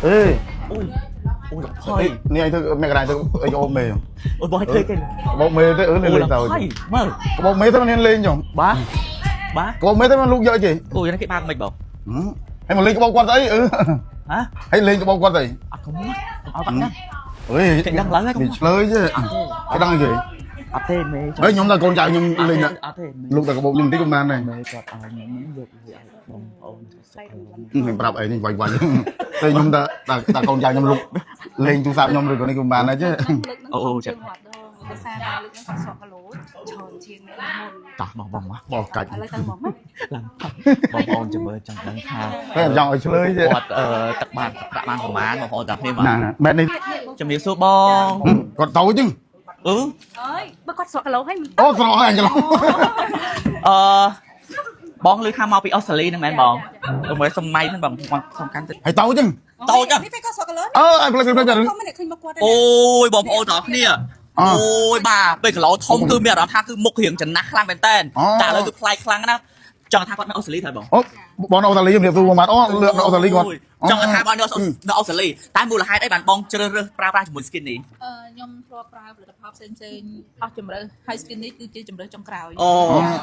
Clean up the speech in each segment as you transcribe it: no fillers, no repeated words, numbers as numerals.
អេ អូយអូយភ័យ នេះឯងធ្វើមានកន្លែងធ្វើអីអូមេ អូយបងឲ្យធ្វើគេ បោកមេទេអឺ អូយ លេងទៅ ភ័យមើល បោកមេទៅមានលេងចុង បាទបាទ ក្បោកមេទៅមានលូកយកជិ អូយគេបើកមិនបង ហើយមកលេងក្បោកគាត់ស្អីអឺ ហ៎ ហើយលេងក្បោកគាត់ស្អី អត់កុំមកឲ្យបាត់ណា អើយ គេដឹងឡើងហើយកុំ នេះឆ្លើយទេគេដឹងគេ អត់ទេមេ ហើយខ្ញុំដល់កូនចៅខ្ញុំលេង អត់ទេមេ លូកតែក្បោកខ្ញុំតិចក៏បានដែរ មេគាត់ឲ្យខ្ញុំយកលុយឲ្យបងប្អូនសុខ ខ្ញុំប្រាប់អីនេះវាយវាយតែខ្ញុំតែតែកូនចៅខ្ញុំលូកលេងទូរស័ព្ទខ្ញុំឬក៏នេះក៏បានដែរទេ អូអូចា ជើងរត់ដងភាសាដល់លើកហ្នឹងគាត់ស្រកគីឡូច្រើនជាងអ្នកមុន តោះបងបងមក បោះកាច់ ឥឡូវទៅមកមក ឡើងបងប្អូនចាំមើលចង់ដឹងថា តែចង់ឲ្យឆ្លើយទេ គាត់អឺទឹកបានប្រាក់បានប្រមាណបងប្អូនទាំងគ្នាមក ណាមែននេះ ជំរាបសួរបង គាត់ទៅចឹង អឺ អើយបើគាត់ស្រកគីឡូហើយមិន អូស្រកហើយអញច្រឡំ អឺបងឮថាមកពីអូស្ត្រាលីហ្នឹងមែនបងមើលសុំម៉ៃហ្នឹងបងសំខាន់តិច ហើយទៅចឹង តូច នេះពេលគាត់ស្រកគីឡូ អឺឲ្យផ្លេចផ្លេចផ្លេច គាត់មិនឃើញមកគាត់ទេ អូយបងប្អូនទាំងអស់គ្នាអូយបាទពេលគីឡូធំគឺមានអារម្មណ៍ថាគឺមុខរៀងចំណាស់ខ្លាំងមែនតើតែឥឡូវគឺប្លែកខ្លាំងណាស់ចង់ថាគាត់នៅអូស្ត្រាលីត្រូវបង អូបងនៅអូស្ត្រាលីជំរាបសួរបងបាទអូលឿកនៅអូស្ត្រាលីគាត់ ចង់ថាបងនៅអូស្ត្រាលីតែមូលហេតុអីបានបងជ្រើសរើសប្រើប្រាស់ជាមួយ skin នេះ អឺខ្ញុំធ្លាប់ប្រើផលិតផលផ្សេងផ្សេងៗអស់ជំរើសហើយ skin នេះគឺជាជំរើសចុងក្រោយ អូ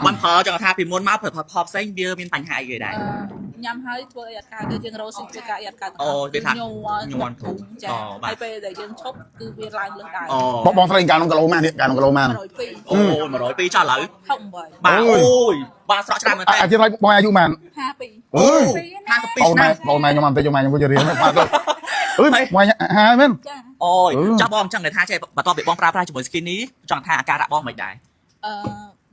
បានប្រើចង់ថាពីមុនមកផលិតផលផ្សេងវាមានបញ្ហាអីគេដែរ អឺញ៉ាំហើយធ្វើអីអត់កើតគឺយើងរកស៊ីធ្វើការអីអត់កើតទាំង អូ អស់ គេថា ញ័រ ញ័រធំ ចា អូបាទ ហើយពេលដែលយើងឈប់គឺវាឡើងលើសដែរ អូ បងបងស្រីកាលនោះគីឡូម៉ាននេះកាលនោះគីឡូម៉ាន 102 អូ102ចុះឥឡូវ 68 បាទអូយបាទស្រក់ច្រើនមែនតើ អាជាថ្លៃបងអាយុម៉ាន 52 អើយ 52 បងម៉ែ ឆ្នាំ បងម៉ែខ្ញុំអត់តិចម៉ែខ្ញុំក៏រៀនបាទអើយម៉ែហើយមែន ចា អូយចង់បងចង់ថាចេះបន្ទាប់ពីបងប្រើប្រាស់ជាមួយ skin នេះចង់ថាអាការៈបងមិនដែរ អឺ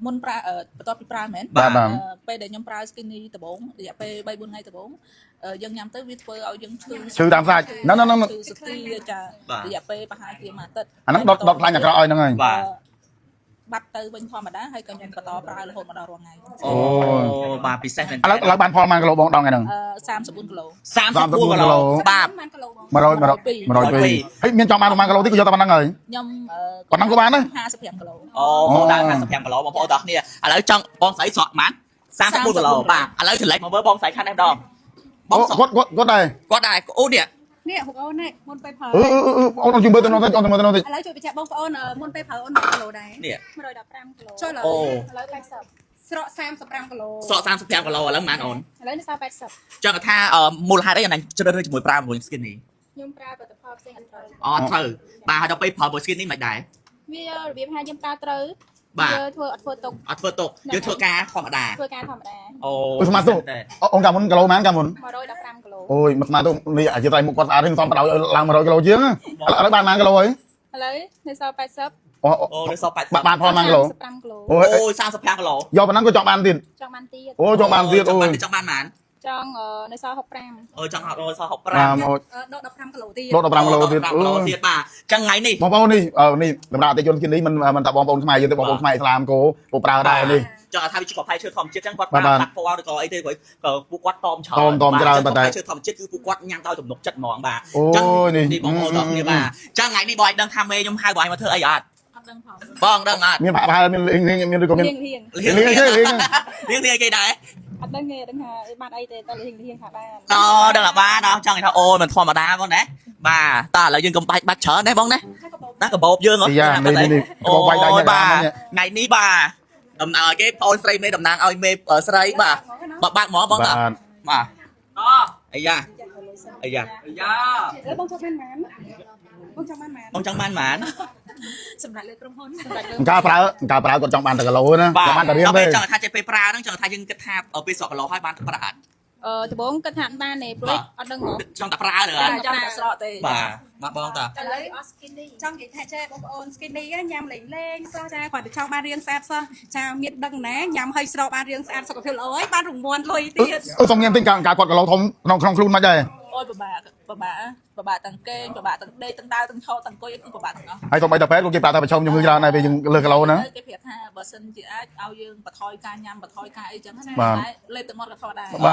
មុនប្រើអឺបន្ទាប់ពីប្រើមែន បាទបាទ អឺពេលដែលខ្ញុំប្រើ skin នេះដំបូងរយៈពេល3 4ថ្ងៃដំបូងអឺយើងញ៉ាំទៅវាធ្វើឲ្យយើងឈឺ ឈឺតាមសាច់ណ៎ណ៎ណ៎ ឈឺសទីចា បាទ រយៈពេលប្រហែលជាមួយអាទិត្យ អាហ្នឹងដុតដុតខ្លាញ់អាក្រក់ឲ្យហ្នឹងហើយ បាទ បាត់ទៅវិញធម្មតាហើយក៏ខ្ញុំបន្តប្រើរហូតមកដល់រាល់ថ្ងៃ អូបាទពិសេសមែន ឥឡូវឥឡូវបានផលម៉ានគីឡូបងដងថ្ងៃហ្នឹង អឺ34គីឡូ 34គីឡូបាទ បានគីឡូបង 100 100 102ហើយមានចង់បានប្រហែលគីឡូតិចក៏យកតែប៉ុណ្្នឹងហើយ ខ្ញុំអឺ ប៉ុណ្ណឹងក៏បានដែរ 55គីឡូ អូបងដើរ55គីឡូបងប្អូនទាំងគ្នាឥឡូវចង់បងស្រីស្រក់ប៉ុន្មាន34គីឡូបាទឥឡូវចម្លែកមកមើលបងស្រីខាងនេះម្ដងបងស្រក់ គាត់គាត់គាត់ដែរ គាត់ដែរអូនេះ នេះហុកអូននេះមុនពេលប្រើ អឺអឺអូនជួយមើលទៅនោះតិចអូនមើលទៅនោះតិច ឥឡូវជួយបញ្ជាក់បងប្អូនមុនពេលប្រើអូន1គីឡូដែរ នេះ 115គីឡូចុះឥឡូវ អូ ឥឡូវ80ស្រក35គីឡូ ស្រក់35គីឡូឥឡូវប៉ុន្មានអូន ឥឡូវនៅសល់80 ចង់ថាមូលហេតុអីអានជ្រើសរើសជាមួយប្រើជាមួយ skin នេះ ខ្ញុំប្រើផលិតផលផ្សេងអត់ត្រូវ អត់ត្រូវបាទហើយដល់ពេលប្រើមួយ skin នេះមិនដែរ វារបៀបថាយើងប្រើត្រូវ បាទ យើងធ្វើអត់ធ្វើទុក អត់ធ្វើទុកយើងធ្វើការធម្មតា ធ្វើការធម្មតា អូ អូស្មាតុអូនកាលមុនគីឡូម៉ានកាលមុន 115គីឡូ អូយមកស្មាតុនេះអាជាថ្លៃមុខគាត់ស្អាតទេមិនសមបដឲ្យឡើង100គីឡូជាងឥឡូវបានម៉ានគីឡូហើយ ឥឡូវនៅសល់80 អូ អូនៅសល់80 បានផលម៉ានគីឡូ 35គីឡូ អូយ អូយ35គីឡូ យកប៉ុណ្ណឹងក៏ចង់បានទៀត ចង់បានទៀត អូចង់បានទៀតអូយ ចង់បានប៉ុន្មាន ចង់នៅសល់65 អូចង់អត់អូសល់ បាទ 65 អូ ដក15គីឡូទៀត ដក15គីឡូទៀត 15គីឡូទៀតបាទចឹងថ្ងៃនេះ បងប្អូននេះនេះសម្រាប់អតិជនជានេះមិនមិនតែបងប្អូនខ្មែរយើងទេបងប្អូនខ្មែរអ៊ីស្លាមគោពប្រើដែរនេះ ចង់ថាវាជាកផ្លែឈើធម្មជាតិចឹងគាត់ប្រើបាត់ពណ៌ឬក៏អីទេព្រោះពួកគាត់តមច្រើន តមច្រើនបាទ ផ្លែឈើធម្មជាតិគឺពួកគាត់ញ៉ាំដោយទំនុកចិត្តហ្មងបាទ អូ ចឹង យនេះ នេះបងប្អូនទាំងគ្នាបាទចឹងថ្ងៃនេះបងឲ្យដឹងថាមេខ្ញុំហៅបងឲ្យមកធ្វើអីអត់ អត់ដឹងផង បងដឹងអត់ មានផាក់ផាមានលេងមានឬក៏មាន លៀងលៀង លៀងគេលៀង លៀងលៀងគេដែរ អត់ដឹងទេដឹងថាបានអីទេតែលៀងលៀងថាបាន អូដឹងតែបានដល់ចង់ថាអូយមិនធម្មតាបងណាបាទតើឥឡូវយើងកុំបាច់បាច់ច្រើនណាបងណាណាកបោបយើងហ៎ យ៉ានេះនេះកបោបវាយដៃ អូយបាទថ្ងៃនេះបាទតំណាងឲ្យគេបងស្រីមេតំណាងឲ្យមេស្រីបាទបើបាក់ហ្មងបងតា បាទ បាទអាយ៉ាអាយ៉ាអាយ៉ា ឥឡូវបងចង់បានម៉ានបងចង់បានម៉ាន បងចង់បានប៉ុន្មាន សម្រាប់លើក្រុមហ៊ុនសម្រាប់លើ ការប្រើការប្រើគាត់ចង់បានតែគីឡូណា បាទ ចង់បានតែរៀងទេ ដល់ពេលចង់ថាចេះពេលប្រើហ្នឹងចង់ថាយើងគិតថាពេលស្រកគីឡូហើយបានទឹកប្រាក់អត់ អឺដំបូងគិតថាអត់បានទេព្រោះអត់ដឹងហ្មង ចង់តែប្រើទៅអត់ ចាំតែស្រកទេ បាទបាទបងតា ឥឡូវ អត់ skinny ចង់និយាយថាចេះបងប្អូន skinny ញ៉ាំលេងលេងសោះចាគាត់តែចង់បានរាងស្អាតសោះចាមានដឹងណាញ៉ាំឲ្យស្រកបានរាងស្អាតសុខភាពល្អហើយបានរង្វាន់លុយទៀត អឺសុំញ៉ាំតិចកាការគាត់គីឡូធំក្នុងក្នុងខ្លួនមិនដែរ អូយពិបាកពិបាកពិបាកទាំងគេងពិបាកទាំងដេកទាំងដើរទាំងឈរទាំងអង្គុយគឺពិបាកទាំងអស់ ហើយសូម្បីតែពេទ្យក៏គេប្រាប់ថាប្រឈមជំងឺច្រើនដែរពេលយើងលើសគីឡូហ្នឹង គេប្រាប់ថាបើសិនជាអាចឲ្យយើងបន្ថយការញ៉ាំបន្ថយការអីចឹងណា បាទ តែលេបទឹកមាត់ក៏ថយដែរ បា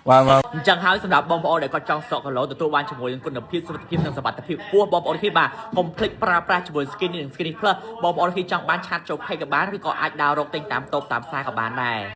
ទបាទបាទ អញ្ចឹងហើយសម្រាប់បងប្អូនដែលគាត់ចង់ស្រកគីឡូទទួលបានជាមួយនឹងគុណភាពសុវត្ថិភាពនិងសុវត្ថិភាពខ្ពស់បងប្អូនគ្នាបាទកុំភ្លេចប្រើប្រាស់ជាមួយ Skin នេះនិង Skin Plus បងប្អូនគ្នាចង់បានឆាតចូល page ក៏បានឬក៏អាចដើររកទិញតាមតូបតាមផ្សារក៏បានដែរ។